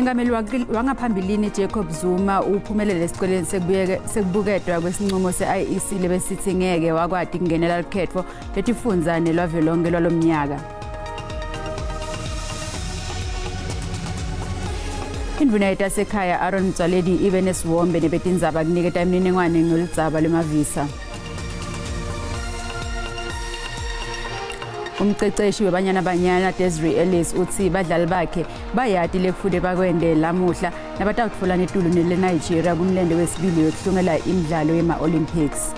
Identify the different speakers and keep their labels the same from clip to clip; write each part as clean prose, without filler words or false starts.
Speaker 1: Mengameli wangaphambilini Jacob Zuma uphumelele esicelweni sekubuketwa kwesinqumo se-IEC lebesithi ngeke wakwati kungenela lukhetfo letifundza nelwavelonkhe lwalomnyaka. Indvuna yetasekhaya Aaron Motsoaledi ibe nesiwombe nebetindzaba kuniketa imininingwane ngoludzaba lwemavisa. Umceceshi weBanyana Banyana Desiree Ellis utsi badlali bakhe bayati lekufude bakwende lamuhla nabatawutfola netulu nele-Nigeria kumlente wesibili wekuhlungela imidlalo yema-Olympics.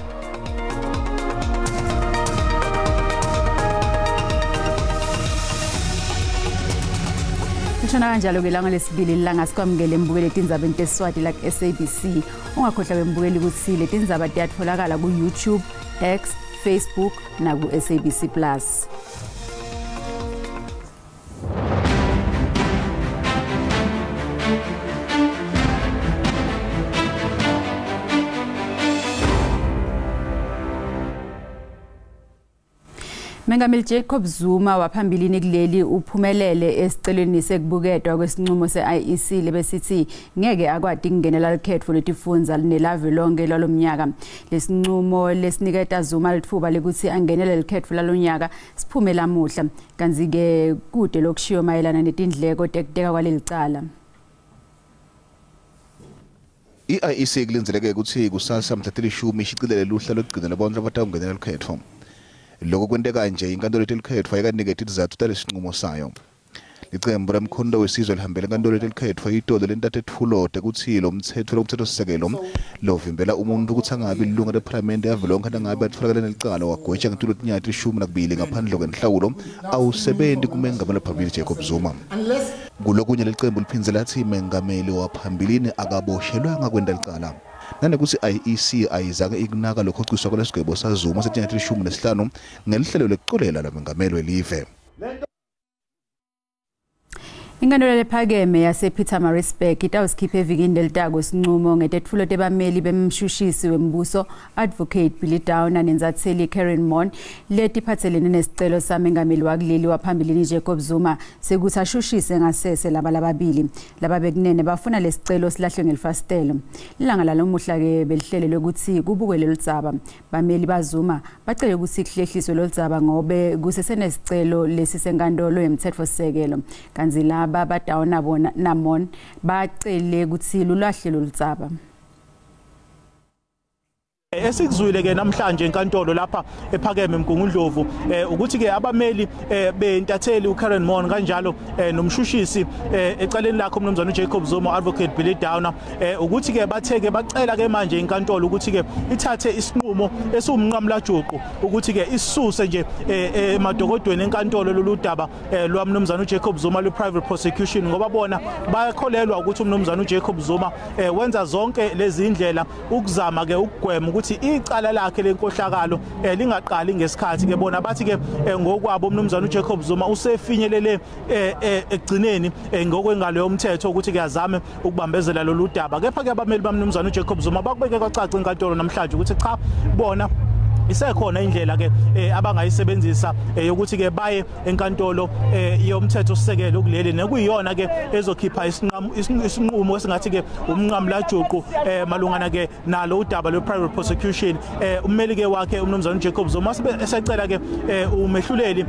Speaker 1: Kushona kanjalo-ke langa lesibili lilanga sikwamukele mbukeli etindzabeni tesiswati la ku-SABC. Ungakhohlwa kwembukeli kutsi letindzaba tiyatfolakala ku-YouTube, X, Facebook naku-SABC Plus. Mengameli Jacob Zuma waphambilini kuleli uphumelele esicelweni sekubuketwa kwesinqumo se-IEC lebesithi ngeke akwati kungenela lukhetfo letifundza nelavelonkhe lwalomnyaka. Lesinqumo lesiniketa Zuma litfuba lekutsi angenele lukhetfo lalonyaka siphume lamuhla, kantsi-ke kude lokushiwo mayelana netindleko tekuteka kwaleli cala.
Speaker 2: I-IEC kulindzeleke kutsi kusasa mhla tilishumi ishicilele luhla lwekugcina lwabantfu abatawungenela lukhetfo. Lokho kwenteka nje inkantolo yetelukhetfo ayikaniketi tizatfu talesinqumo sayo. Licembu lemkhonto wesizwe lihambele inkantolo yetelukhetfo itolo lentatetfulo tekutsi lo mtsetfo lomtsetfosisekelo lovimbela umuntfu kutsi angabi lilunga lephalamende yavelonkhe nangabe atfolakale nelicala wagwetjwa ngetulu tinyanga 12 ngaphandle kwenhlawulo awusebenti kumengameli waphambili Jacob Zuma. Kulokunye lelicembu liphindze latsi mengameli waphambilini akaboshelwanga kwenta licala. Nanekuthi IEC ayizange ikunaka lokhociswa kwalesigwebo saZuma setinyanga 15 ngelihlelo lekucolela lamengameli welive.
Speaker 1: Inkantolo lephakeme yasePietermaritzburg itawusikhipha evikini lelitako sinqumo ngetetfulo tebameli bemshushisi wembuso Advocate Billy Downer nentsatseli Karen Mon letiphatselene nesicelo samengameli wakuleli waphambilini Jacob Zuma sekuthi ashushise ngasese laba lababili. Laba bekunene bafuna lesicelo silahlwe ngelifasitelo. Ilanga lalomuhla-ke belihlelelwe kutsi kubukwe loludzaba. Bameli baZuma bacele kutsi kuhlehliswe loludzaba ngobe kusesenesicelo lesisenkantolo yemtsetfosisekelo. Kantsi laba baDowner bona naMon bacele kutsi lulahle loludzaba.
Speaker 3: Esikuzwile ke namhlanje enkantolo lapha ephakeme Mgungundlovu ukuthi ke abameli bentatheli uKaren Mon kanjalo nomshushisi ecaleni lakhe umnumzane uJacob Zuma Advocate Billy Downer ukuthi ke batheke bacela ke manje inkantolo ukuthi ke ithathe isinqumo esiwumnqamulajuqu ukuthi ke isuse nje emadokodweni enkantolo lolu daba lwamnumzane uJacob Zuma lwe private prosecution, ngoba bona bayakholelwa ukuthi umnumzane uJacob Zuma wenza zonke lezi indlela ukuzama ke ukugwema ukuthi icala lakhe lenkohlakalo lingaqali ngesikhathi. Ke bona bathi ke ngokwabo umnumzane uJacob Zuma usefinyelele ekugcineni ngokwengalo yomthetho ukuthi ke azame ukubambezela lolu daba. Kepha ke abameli bamnumzane uJacob Zuma bakubeke kwacaca enkantolo namhlanje ukuthi cha, bona isekhona indlela ke abangayisebenzisa yokuthi ke baye enkantolo yomthetho sisekelo kuleli, nekuyiyona ke ezokhipha isinqumo esingathi ke umnqamulajuqu malungana ke nalo udaba lwe private prosecution. Ummeli ke wakhe umnumzane uJacob Zuma esecela ke umehluleli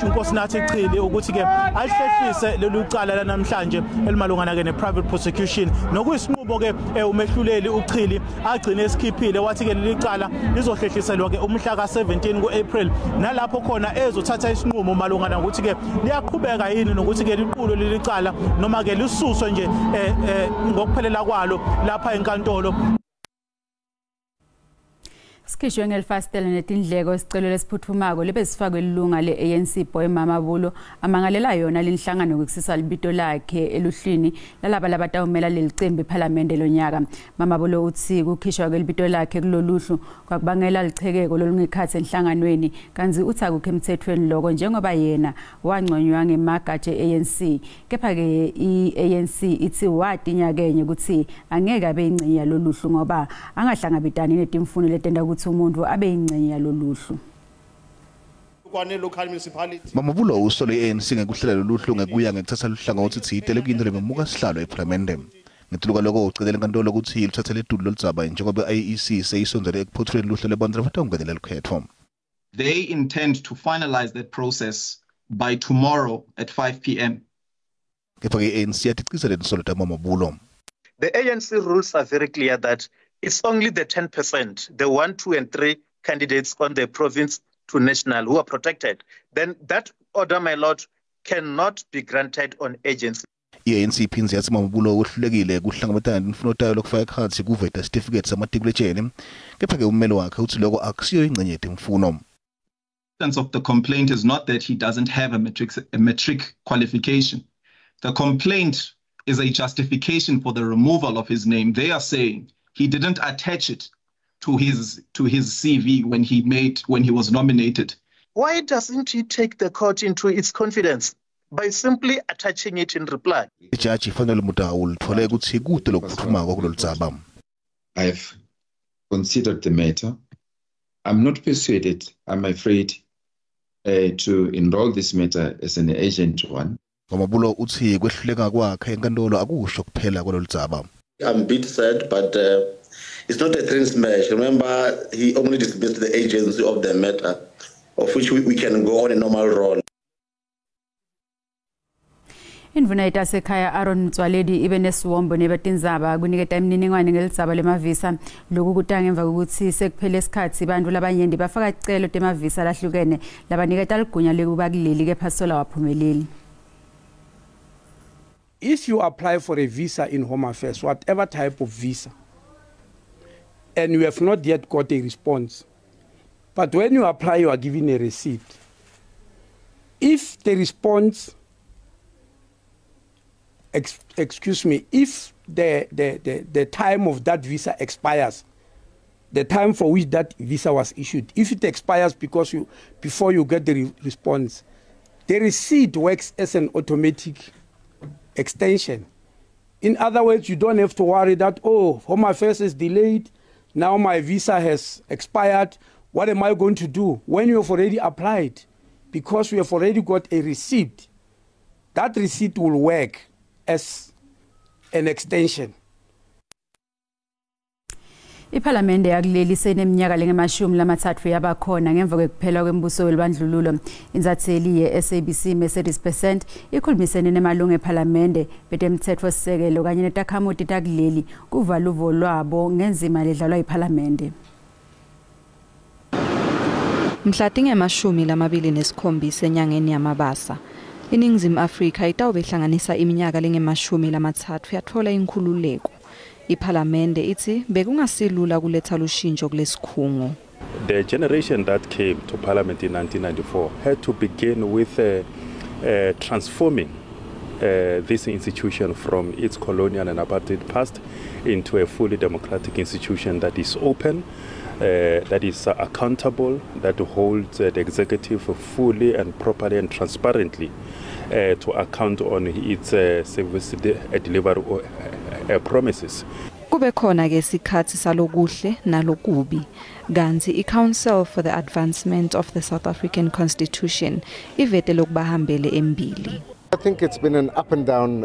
Speaker 3: uNkosinathi Chili ukuthi ke alihlehlise lolu cala lanamhlanje elimalungana ke ne private prosecution, nokuyisinqumo ke umehluleli uChili agcine esikhiphile wathi ke leli cala lizohlehliselwa ke umhla ka-17 ku-April, nalapho khona ezothatha isinqumo malungana ukuthi ke liyaqhubeka yini nokuthi ke liqulo leli cala noma ke lisuswe nje ngokuphelela kwalo lapha enkantolo.
Speaker 1: Sikhishwe ngelifasitelo netindleko isicelo lesiphuthumako lebesifakwe lilunga le-ANC Boy Mamabolo amangalela yona lenhlangano ngokusisa libito lakhe eluhlwini lalaba labatawumela lelicembu ephalamende lonyaka. Mamabolo utsi kukhishwa kwelibito lakhe kuloluhlu kwakubangela lichekeko lolungekhatsi enhlanganweni, kantsi utsi akukho emtsetfweni loko njengoba yena wanconywa ngemagatsha e-ANC. Kepha-ke i-ANC itsi wati nyakenye kutsi angeke abe yingcenye yaloluhlu ngoba angahlangabetani netimfuno letenta kutsi umuntu abe yingcenye yaloluhlu.
Speaker 4: Local municipality.
Speaker 2: Mamubulo usole i-ANC ngekuhlela loluhlu ngekuya ngekuthatha luhlangothi tsite lekuyinto lebemuka sihlalo ePhalamende. Ngetulu kwaloko ucele inkantolo ukuthi iluthathele etulu loludzaba njengoba i-IEC seyisondzele ekuphothuleni luhlu lwebantfu labatawungenela lukhetfo.
Speaker 5: They intend to finalize that process by tomorrow at 5 p.m.
Speaker 2: Kepha-ke i-ANC yaticisa letinsolo taMamubulo.
Speaker 6: The ANC rules are very clear that it's only the 10%, the 1, 2, and 3 candidates on the province to national who are protected. Then that order, my lord, cannot be granted on agency.
Speaker 2: I-ANC iphindze yatsi Mamubulo wehlulekile kuhlangabetana netimfuno tayo lokufaka ekhatsi kuveta sitifiketi samatikuletjeni. Kepha-ke ummeli wakhe utsi loko akusiyo ingcenye yetimfuno.
Speaker 5: Of the complaint is not that he doesn't have a matric qualification. The complaint is a justification for the removal of his name. They are saying he didn't attach it to his CV when he was nominated.
Speaker 6: Why doesn't he take the court into its confidence by simply attaching it in reply?
Speaker 2: Ijaji Fanele Mudau litfole kutsi kute lokuphutfumako kuloludzaba.
Speaker 7: I've considered the matter. I'm not persuaded, I'm afraid, to enroll this matter as an urgent one.
Speaker 2: Mamubulo utsi kwehluleka kwakhe enkantolo akusho kuphela kwaloludzaba.
Speaker 4: I'm a bit sad, but it's not a train smash. Remember, he only dismissed the agency of the matter, of which we can go on a normal roll.
Speaker 1: Indvuna yetasekhaya Aaron Motsoaledi ibe nesiwombo nebatindzaba kuniketa imininingwane ngeludzaba lwemavisa. Loku kuta ngemva kwekutsi sekuphele isikhatsi bantfu labanyenti bafaka ticelo temavisa lahlukene labaniketa ligunya lekuba kuleli kepha sola waphumeleli.
Speaker 8: If you apply for a visa in Home Affairs, whatever type of visa, and you have not yet got a response, but when you apply, you are given a receipt. If the response, excuse me, if the time of that visa expires, the time for which that visa was issued, if it expires because before you get the response, the receipt works as an automatic extension. In other words, you don't have to worry that, oh, Home Affairs is delayed, now my visa has expired, what am I going to do? When you have already applied, because you have already got a receipt, that receipt will work as an extension.
Speaker 1: Iphalamende yakuleli seneminyaka lengama-30 yabakhona ngemva kwekuphela kwembuso welibandlululo. Insatseli ye-SABC Mercedes Besant ikhulumisene nemalungu ephalamende betemtsetfosisekelo kanye netakhamuti takuleli kuva luvo lwabo ngenzima ledlalwa yiphalamende.
Speaker 9: Mhla tinge-27 enyangeni yaMabasa, iNingizimu Afrika itawube ihlanganisa iminyaka lengama-30 yatfola inkhululeko. Iphalamende ithi bekungasilula kuletha lushintsho kulesikhungo.
Speaker 10: The generation that came to parliament in 1994 had to begin with transforming this institution from its colonial and apartheid past into a fully democratic institution that is open, that is accountable, that holds the executive fully and properly and transparently to account on its service delivery promises.
Speaker 9: Kube khona ke sikhatsi salokuhle nalokubi, kantsi i-Council for the Advancement of the South African Constitution ivete lokubahambele embili.
Speaker 11: I think it's been an up and down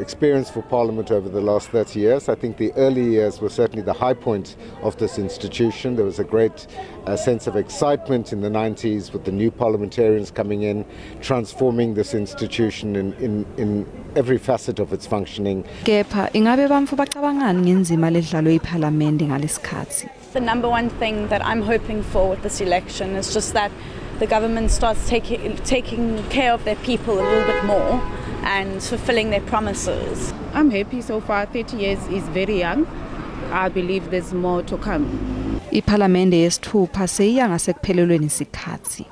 Speaker 11: experience for Parliament over the last 30 years. I think the early years were certainly the high point of this institution. There was a great sense of excitement in the 90s with the new parliamentarians coming in, transforming this institution in every facet of its functioning.
Speaker 9: Kepha ingabe bantfu bacabangani ngendzima ledlalwe iphalamende ngalesikhatsi?
Speaker 12: The number one thing that I'm hoping for with this election is just that the government starts taking care of their people a little bit more and fulfilling their promises.
Speaker 13: I'm happy so far. 30 years is very young. I believe there's more to come.
Speaker 9: Iphalamende yesithupha seyiya ngasekuphelelweni sikhatsi.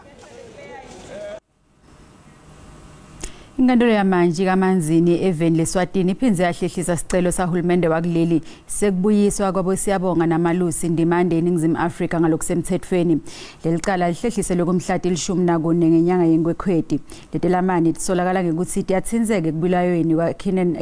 Speaker 1: Inkantolo yamanje kaManzini eveni leSwatini iphindze yahlehlisa sicelo sahulumende wakuleli sekubuyiswa kwaboSiyabonga naMalusi Ndimande eNingizimu Afrika ngalokusemthethweni. Leli cala lihlehliselwe kumhla 14 ngenyanga yeNkwekhweti. Letelamani tisolakala ngekutsi tiyatsintseka ekubulayweni kwaKiernan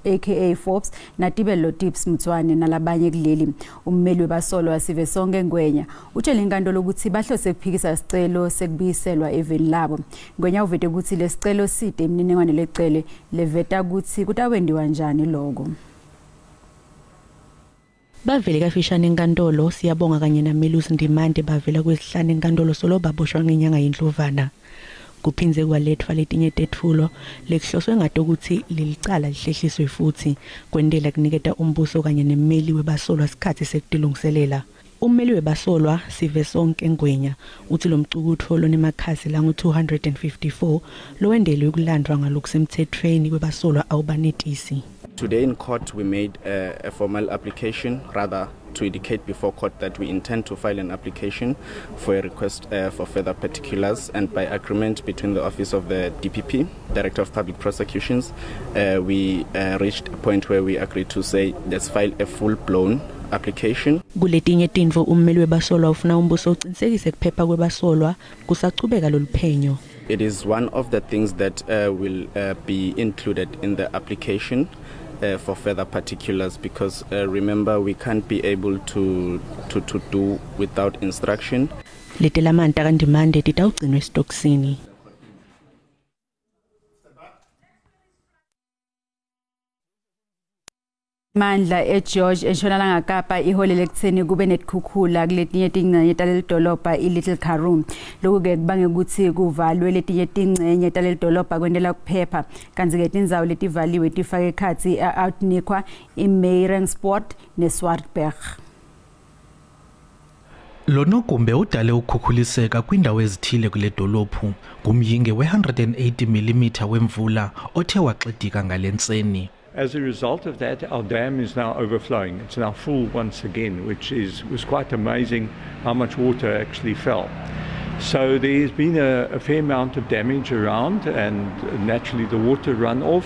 Speaker 1: aka Forbes naTebello Tips Mtswane nalabanye kuleli. Ummeli webasolwa Sivesonke Ngwenya utshele inkantolo ukuthi bahlose kuphikisa sicelo sekubuyiselwa eveni labo. Ngwenya uvete ukuthi lesicelo side imininingwane lecele leveta kutsi kutawentiwa njani lokho.
Speaker 14: Bavele kafishane enkantolo Siyabonga kanye naMelusi Ndimande bavela kwesihlanu enkantolo solo baboshwa ngenyanga yeNdlovana. Kuphindze kwaletfwa letinye tetfulo lekuhloswe ngato kutsi lelicala lihlehliswe futhi kwentela kuniketa umbuso kanye nemmeli webasolwa sikhatsi sekutilungiselela. Ummeli webasolwa Sivesonke Ngwenya utsi lomcukutfo lonemakhasi langu-254 lowendelwe kulandvwa ngalokusemtsetfweni kwebasolwa awubanetisi.
Speaker 15: Today in court we made a formal application, rather to indicate before court that we intend to file an application for a request for further particulars, and by agreement between the office of the DPP, Director of Public Prosecutions, we reached a point where we agreed to say let's file a full-blown application.
Speaker 14: Kuletinye tintfo ummeli webasolwa ufuna umbuso ucinisekise kuphepha kwebasolwa kusachubeka loluphenyo.
Speaker 15: It is one of the things that will be included in the application for further particulars, because remember we can't be able to do without instruction.
Speaker 14: Letelamani takaNdimande titawugcinwa esitokisini.
Speaker 1: Mandla eGeorge eNtshonalanga Kapa iholele ekutheni kube netikhukhula kuletinye tingcenye taleli dolobha iLittle Karoo. Lokhu-ke kubange ukuthi kuvalwe letinye tingcenye taleli dolobha kwentela kuphepha. Kantsi-ke tindzawo letivaliwe tifake ekhatsi i-Outeniqua, iMeiringspoort neSwartberg.
Speaker 16: Lo nogumbe udale ukukhukhuliseka kwiindawo ezithile kule dolophu ngumyinge we-180 mm wemvula othe waxidika ngale ntseni.
Speaker 17: As a result of that, our dam is now overflowing. It's now full once again, which was quite amazing how much water actually fell. So there's been a fair amount of damage around, and naturally the water runoff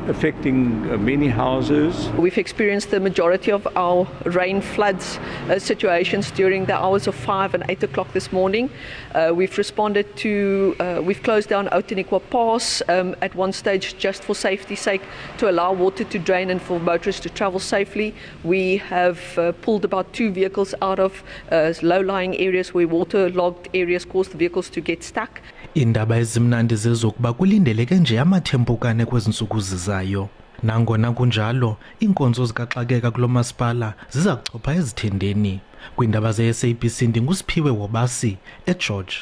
Speaker 17: affecting many houses.
Speaker 18: We've experienced the majority of our rain floods situations during the hours of 5 and 8 o'clock this morning. We've responded to, we've closed down Outeniqua Pass at one stage just for safety's sake to allow water to drain and for motorists to travel safely. We have pulled about 2 vehicles out of low-lying areas where waterlogged areas caused the vehicles to get stuck.
Speaker 16: Indaba ezimnandi zezokuba kulindeleke nje amathempukane kwezi ntsuku zizayo. Nangona kunjalo, iinkonzo zikaxakeka kulo masipala ziza kuchopha ezithendeni. Kwiindaba ze-SABC ndinguSiphiwe Wobasi eGeorge.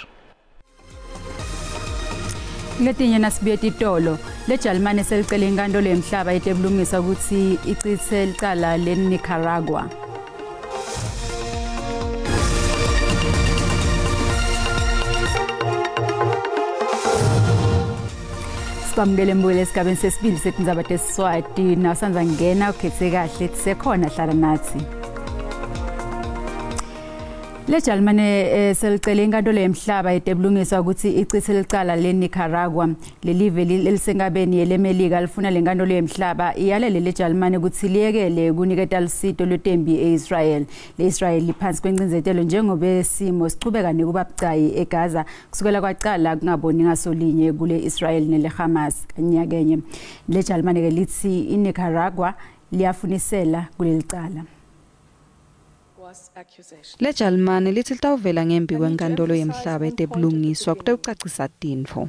Speaker 1: Letinye nasibuye titolo leJalimane selicele inkantolo yemhlaba yetebulungisa ukuthi icitse licala leNicaragua. Sikwamukele mbuyele esigabeni sesibili setindzaba teSiswati nawusandza ngena ukhethe kahle tisekhona hlala nathi. LeJalimane selicele inkantolo yemhlaba yetebulungiswa ukuthi icitse licala leNicaragua. Lelive lelisenkabeni yeleMelika lifuna lenkantolo yemhlaba iyalele leJalimane ukuthi liyekele kuniketa lusito lwetembi e-Israel. Le-Israel liphansi kwencindzetelo njengoba isimo sichubeka nekuba bucayi eGaza kusukela kwacala kungaboni ngasolinye kule Israel nele Hamas nyakenye. LeJalimane ke litsi iNicaragua liyafunisela kuleli cala.
Speaker 9: LeJalimane lithi litawuvela ngembi kwenkantolo yemhlaba yetebulungiswa kutewucacisa tintfo.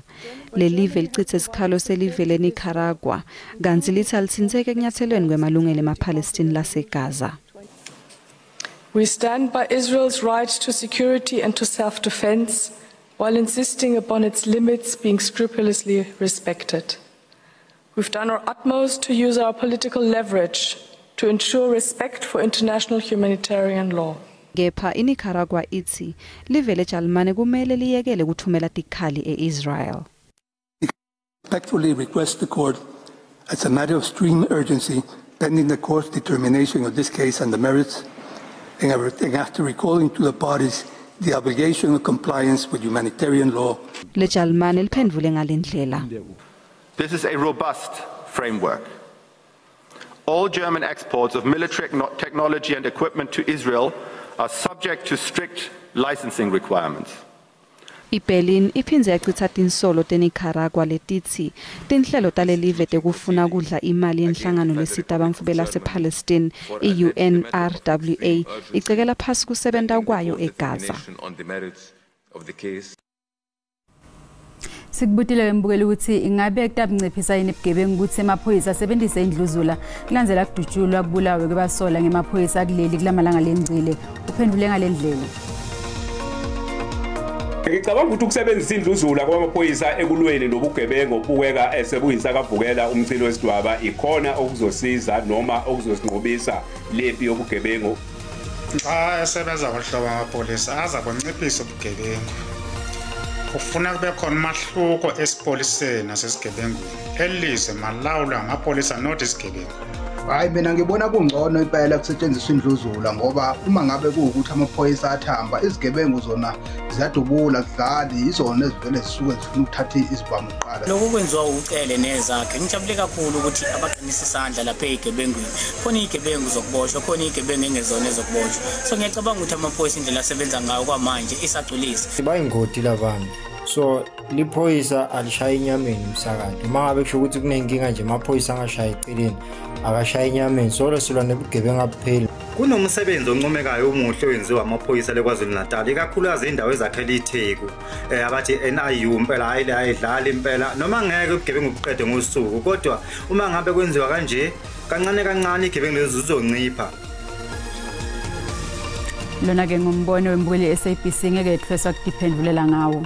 Speaker 9: Lelive licitse sikhalo selive leNicaragua kantsi lithi alitsintseki ekunyatselweni kwemalungelo emaPalestine laseGaza.
Speaker 19: We stand by Israel's right to security and to self-defense while insisting upon its limits being scrupulously respected. We've done our utmost to use our political leverage to ensure respect for international humanitarian law.
Speaker 9: Kepha iNicaragua itsi live leJalimane kumele liyekele kuthumela tikhali e-Israel.
Speaker 20: Respectfully request the court, as a matter of extreme urgency, pending the court's determination of this case and the merits, and after recalling to the parties the obligation of compliance with humanitarian law.
Speaker 9: LeJalimane liphendvule ngalendlela.
Speaker 21: This is a robust framework. All German exports of military technology and equipment to Israel are subject to strict licensing requirements.
Speaker 9: IBerlin iphindze yacitsa tinsolo teNicaragua letitsi tinhlelo talelive tekufuna kudla imali yenhlangano lesita bantfu belasePalestine i-UNRWA icekela phasi kusebenta kwayo eGaza.
Speaker 1: Sikubutile embukeli ukuthi ingabe kutabunciphisa yini bugebengu ukuthi emaphoyisa asebenzise indluzula kulandzela kudutshulwa kubulawe kwebasola ngemaphoyisa kuleli kulamalanga lengcile. Uphendule ngale ndlela.
Speaker 22: Ngicabanga ukuthi ukusebenzisa indluzula kwamaphoyisa ekulweni nobugebengu obukeka esebuyisakavukela umchilo wesidwaba ikhona okuzosiza noma okuzosinqobisa lempi yobugebengu.
Speaker 23: Xa esebenza ngohlobo amapolisa aza kunciphisa ubugebengu. Kufuna kube khona umahluko esipoliseni nasesigebengwini. Elizwe malawulwa ngamapolisa not isigebengu.
Speaker 24: Hayi, mina ngibona kungcono impela kusetshenziswa indluzula ngoba uma ngabe kuwukuthi amaphoyisa athamba, izigebengu zona ziyadubula zidlali, izona ezivele zisuke zifuna ukuthatha izibhamu kuqala.
Speaker 25: Lokhu kwenziwa uCele nezakhe. Ngijabule kakhulu ukuthi abaqinisa isandla lapha ey'gebengwini. Khona iy'gebengu zokuboshwa, khona iy'gebengu engezona ezokuboshwa. So ngiyacabanga ukuthi amaphoyisa indlela asebenza ngayo kwamanje isagculisa.
Speaker 26: Bayingoti labantu. So liphoyisa alishaya enyameni umsakazo. Uma ngabe kusho ukuthi kunenkinga nje amaphoyisa angashaya eceleni, akashaya enyameni. So silwa nebugebengu abupheli.
Speaker 27: Kunomsebenzi oncomekayo omuhle owenziwa amaphoyisa leKwaZulu Natal, ikakhulukazi indawo ezakhela iTheku. Abathi NIU impela hayi ayidlali impela noma ngeke ubugebengu buqede ngosuku, kodwa uma ngabe kwenziwa kanje kancane kancane igebengu lezi zizoncipha.
Speaker 1: Lona ke ngumbono wembukeli SABC ngeke ethweswa kudiphendulela ngawo.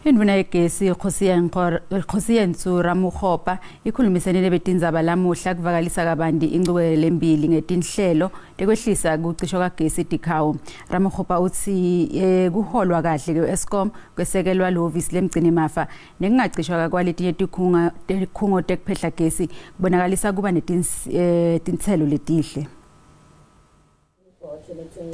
Speaker 1: Indvuna yegesi Kgosientsho Ramokgopa ikhulumisene nebetindzaba lamuhla kuvakalisa kabanti inchubeko lembili ngetinhlelo tekwehlisa kucishwa kwagesi tikhawu. Ramokgopa utsi kuholwa kahle kwe-Eskom kwesekelwa lihhovisi lemgcinimafa nekungacishwa kwaletinye tikhungo tekuphehla gesi kubonakalisa kuba netintselo letihle.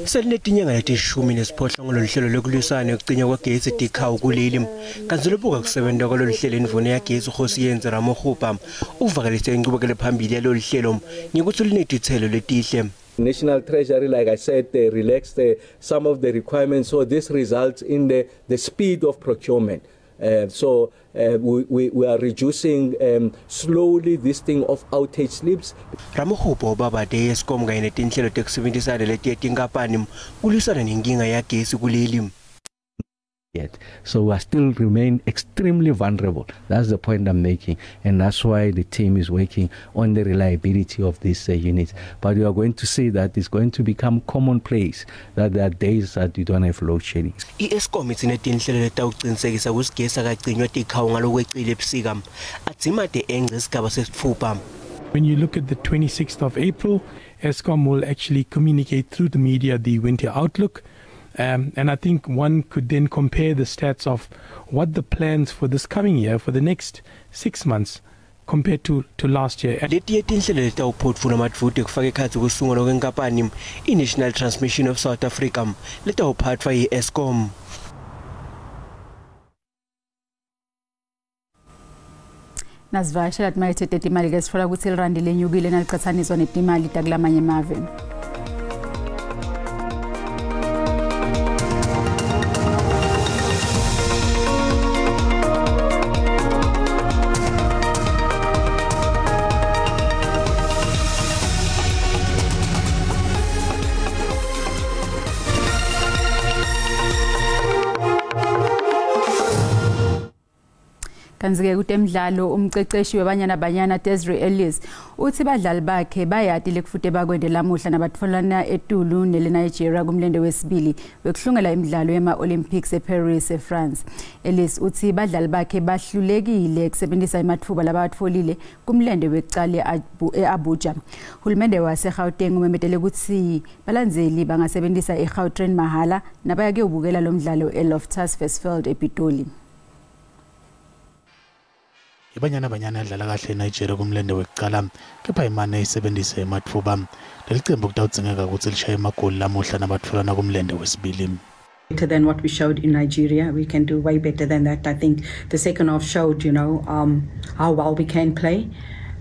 Speaker 28: Selinetinyanga leti-18 lolu hlelo lokulwisana nekucinywa kwagesi tikhawu kuleli. Kanti lobuka kusebenta kwalolu hlelo indvuna yagesi Kgosientsho Ramokgopa uvakalise inchubekelo phambili yalolu hlelo ngekutsi lunetitselo letihle.
Speaker 29: National Treasury, like I said, they relaxed some of the requirements, so this results in the speed of procurement. So we are reducing slowly this thing of outage slips.
Speaker 28: Ramokgopa ubabade Eskom kanye netinhlelo tekusebenzisana letiye tinkampani kulwisana nenkinga yagesi kuleli.
Speaker 29: Yet. So we still remain extremely vulnerable. That's the point I'm making. And that's why the team is working on the reliability of these units. But we are going to see that it's going to become commonplace that there are days that you don't have load shedding.
Speaker 28: I-Eskom itsi netinhlelo letawucinisekisa kutsi gesi akacinywa tikhawu ngalokwecile ebusika. Adzimate engce isigaba sesitfupha.
Speaker 30: When you look at the 26th of April, Eskom will actually communicate through the media the winter outlook. And I think one could then compare the stats of what the plans for this coming year, for the next 6 months, compared to last year.
Speaker 28: Letiye tinhlelo letawuphotfula madvute kufaka ekhatsi kusungulwa kwenkampani i-National Transmission of South Africa letawuphatfwa yi-Eskom.
Speaker 1: Nasivakashela timakethe tetimali ke sitfola kutsi lirandi lenyukile nalicatsaniswa netimali takulamanye emave. Kanti-ke kutemidlalo umceceshi weBanyana Banyana Desiree Ellis uthi badlali bakhe bayati lekufute bakwende lamuhla nabatfolana etulu nele-Nigeria kumlendo wesibili wekuhlungela imidlalo yema-Olympics eParis eFrance. Ellis uthi badlali bakhe bahlulekile kusebenzisa ematfuba labawatfolile kumlendo wekucala e-Abuja. Hulumende waseGauteng umemetele kutsi balandzeli bangasebenzisa iGautrain mahala nabaya kuyobukela lo mdlalo eLoftus Versfeld ePitoli.
Speaker 16: IBanyana Banyana yadlala kahle eNigeria kumlente wekucala, kepha imane isebenzise ematfuba. Leli cembu kutawudzingeka kutsi lishaye emagoli lamuhla nabatfolana kumlente wesibili.
Speaker 2: Better than what we showed in Nigeria. We can do way better than that. I think the second half showed, how well we can play.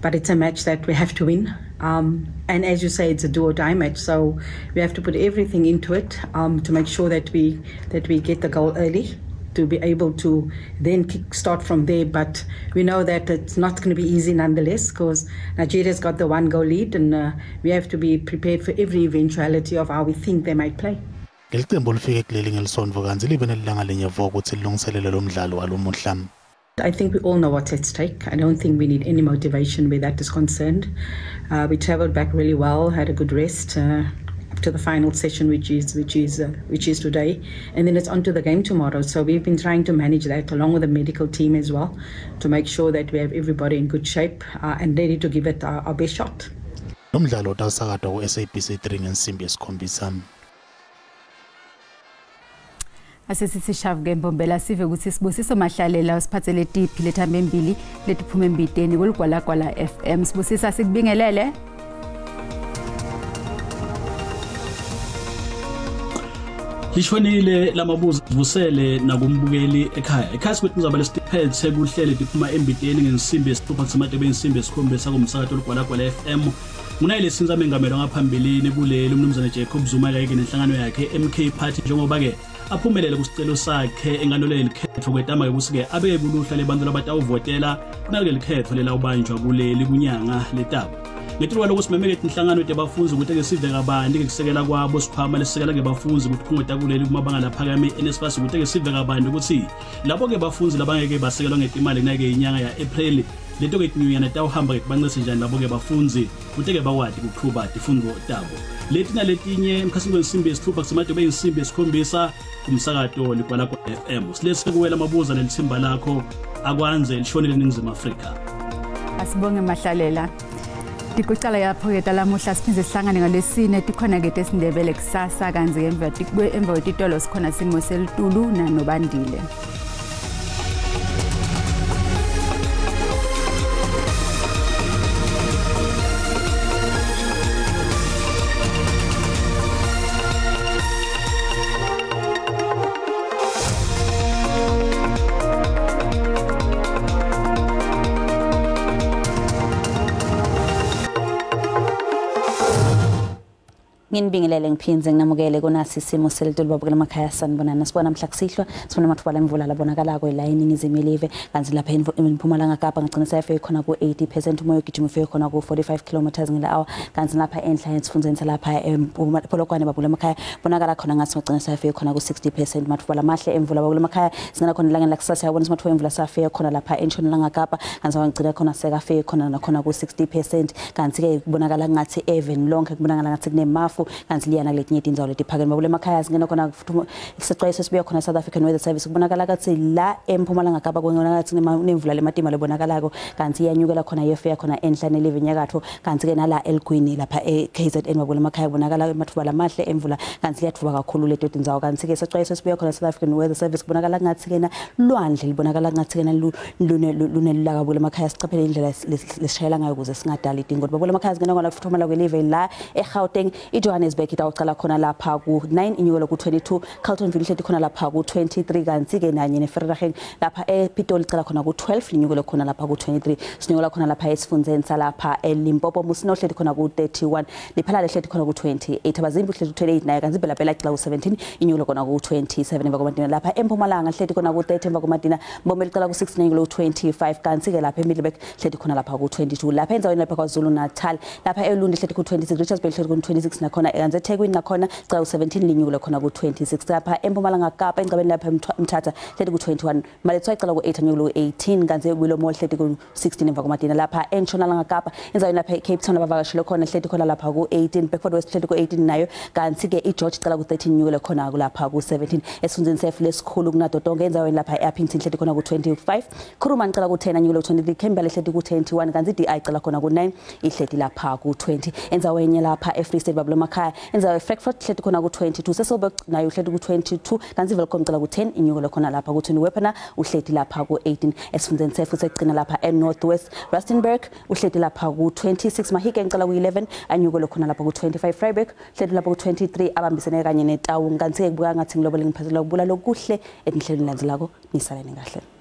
Speaker 2: But it's a match that we have to win. And as you say, it's a do or die match. So we have to put everything into it to make sure that we get the goal early, to be able to then kick start from there. But we know that it's not going to be easy nonetheless, because Nigeria's got the 1-goal lead, and we have to be prepared for every eventuality of how we think they might play.
Speaker 16: Leli cembu lifike kuleli ngelisonto kantsi libe nelilanga linye vo kutsi lilungiselele lo mdlalo walomuhla.
Speaker 2: I think we all know what's at stake. I don't think we need any motivation where that is concerned. We traveled back really well, had a good rest up to the final session, which is today, and then it's on to the game tomorrow. So we've been trying to manage that along with the medical team as well, to make sure that we have everybody in good shape and ready to give it our best shot.
Speaker 16: Lo mdlalo utawusakatwa ku-SABC 3 ngensimbi yesikhombisa.
Speaker 1: Asesithi shavu ke Mbombela sive ukuthi Sibusiso Mahlalela usiphathele tiphi lethambe embili letiphuma embideni kuligwalagwala FM. Sibusisa, sikubingelele.
Speaker 3: Lishonile lamabuzo vusele nakumbukeli ekhaya. Ekhaya sikwethu mzaba lesiphethe kuhlele tiphuma embideni ngensimbi yesithupha kusematebe insimbi yesikhombisa kumsakazo Ligwalagwala FM. Ngunayile sinza mengameli ngaphambilini kuleli umnumzane Jacob Zuma kanye nenhlangano yakhe MK Party, njengoba ke aphumelele kusicelo sakhe enkantolo yelikhetho kwetama ukuthi ke abeke kuluhla lebantu labatawuvotela kunaleli khetho lelawubanjwa kuleli kunyanga letabo. Ngethuba lokusimemeke inhlangano yabafundi ukuthi ke sive kabanti ngekusekela kwabo sikhwama lesisekela ngebafundi ukuthi phungwe kuleli kumabanga laphakame NSFAS, ukuthi ke sive kabanti ukuthi labo ke bafundi labangeke basekelwa ngetimali kunake inyanga ya April lento ke inyanga tawuhamba ke kubancisa njani labo ke bafundi ukuthi ke bakwati ukuqhuba tifundo tabo. Leti naletinye emkhasini wensimbi yesithupha kusemadebe insimbi yesikhombisa kumsakato Ligwalagwala FM. Silese kuwela mabuza nelithimba lakho akwanze lishonele eNingizimu Afrika.
Speaker 1: Asibonge Mahlalela. Tikucala yapho ke talamuhla siphindze sihlangane ngalesine tikhona ke tesindebele kusasa kantsi emva kwetitolo sikhona simo selitulu nanobandile.
Speaker 4: Nginibingelele ngiphinze nginamukele kunasi isimo selitulu babukela emakhaya sanibonana. Sibona mhla kusihlwa sibona amathuba lemvula labonakalako la eNingizimu yelive, kanti lapha eMpumalanga Kapa ngagcina sayafika khona ku-80%, umoya ogijima ufike khona ku-45 km ngela-hour, kanti lapha enhla esifundzeni salapha ePolokwane babukela emakhaya bonakala khona ngathi ngagcina sayafika khona ku-60%. Amathuba lamahle emvula babukela emakhaya singena khona elangeni lakusasa siyabona amathuba emvula sayafika khona lapha eNtshonalanga Kapa, kanti ngagcina khona sekafike khona nakhona ku-60%, kanti-ke kubonakala ngathi even lonke kubonakala ngathi kunemafu kanti liyana kuletinye tindzawo letiphakeme. Babukela emakhaya singena khona isicwayiso sibuya khona South African Weather Service kubonakala ngathi la eMpumalanga Kapa kubonakala ngathi kunemvula lematima lebonakalako, kanti iyanyukela khona iyofika khona enhla nelive enyakatho, kanti-ke nala eLgwini lapha e-KZN babukela emakhaya kubonakala amathuba lamahle emvula, kanti liyathuba kakhulu leto tindzawo. Kanti-ke isicwayiso sibuya khona South African Weather Service kubonakala ngathi-ke na lwandle libonakala ngathi-ke na lunelulaka babukela emakhaya, sicaphele indlela lesishayela ngayo ukuze singadali tingoti. Babukela emakhaya singena khona kufuthumala kwelive la eGauteng, iJohannesburg itawucala khona lapha ku-9 inyukela ku-22, Carltonville ihleti khona lapha ku-23, kanti-ke nanye neVereeniging lapha ePitoli icala khona ku-12 linyukele khona lapha ku-23, sinyukela khona lapha esifundzeni salapha eLimpopo Musina uhleti khona ku-31, Lephalale ihleti khona ku-28, Abazimbi uhleti ku-28 naye, kanti iBelabela icala ku-17 inyukele khona ku-27 emva kwamadina. Lapha eMpumalanga ihleti khona ku-30 emva kwamadina, Mbombela icala ku-16 inyukele ku-25, kanti-ke lapha eMiddelburg ihleti khona lapha ku-22. Lapha endzaweni lapha KwaZulu Natal lapha eLundi ihleti ku-26, Richards Bay ihleti ku-26 nakhona, kanti eThekwini nakhona icala ku-17 linyukele khona ku-26. Lapha eMpumalanga Kapa engcabeni lapha eMthatha ihleti ku-21, Maletswa icala ku-8 inyukele ku-18, kanti eWillowmore ihleti ku-16 emva kwamadina. Lapha eNtshonalanga Kapa endzaweni lapha eCape Town abavakashele khona ihleti khona lapha ku-18, Bedford West ihleti ku-18 nayo, kanti-ke iGeorge icala ku-13 inyukele khona lapha ku-17. Esifundzeni sefu lesikhulu kunato tonke endzaweni lapha e-Upington ihleti khona ku-25, Kuruman icala ku-10 inyukele ku-23, Kimberley ihleti ku-21, kanti i-DI icala khona ku-9 ihleti lapha ku-20. Endzaweni lapha eFree State babukela emakhaya. Indzawo eFrankfurt hleti khona ku-22, Sasolburg nayo uhleti ku-22, kantsi Welkom cela ku-10, inyukele khona lapha ku-20. Wepener uhleti lapha ku-18. Esifundzeni setfu sekugcina lapha eNorth West, Rustenburg uhleti lapha ku-26, Mahikeng cela ku-11, anyukele khona lapha ku-25, Vryburg uhleti lapha ku-23, abambisene kanye neTaung. Kantsi-ke kubuka ngathi ngilobo lengiphathela kubula lokuhle etinhlelweni landzelako. Nisaleni kahle.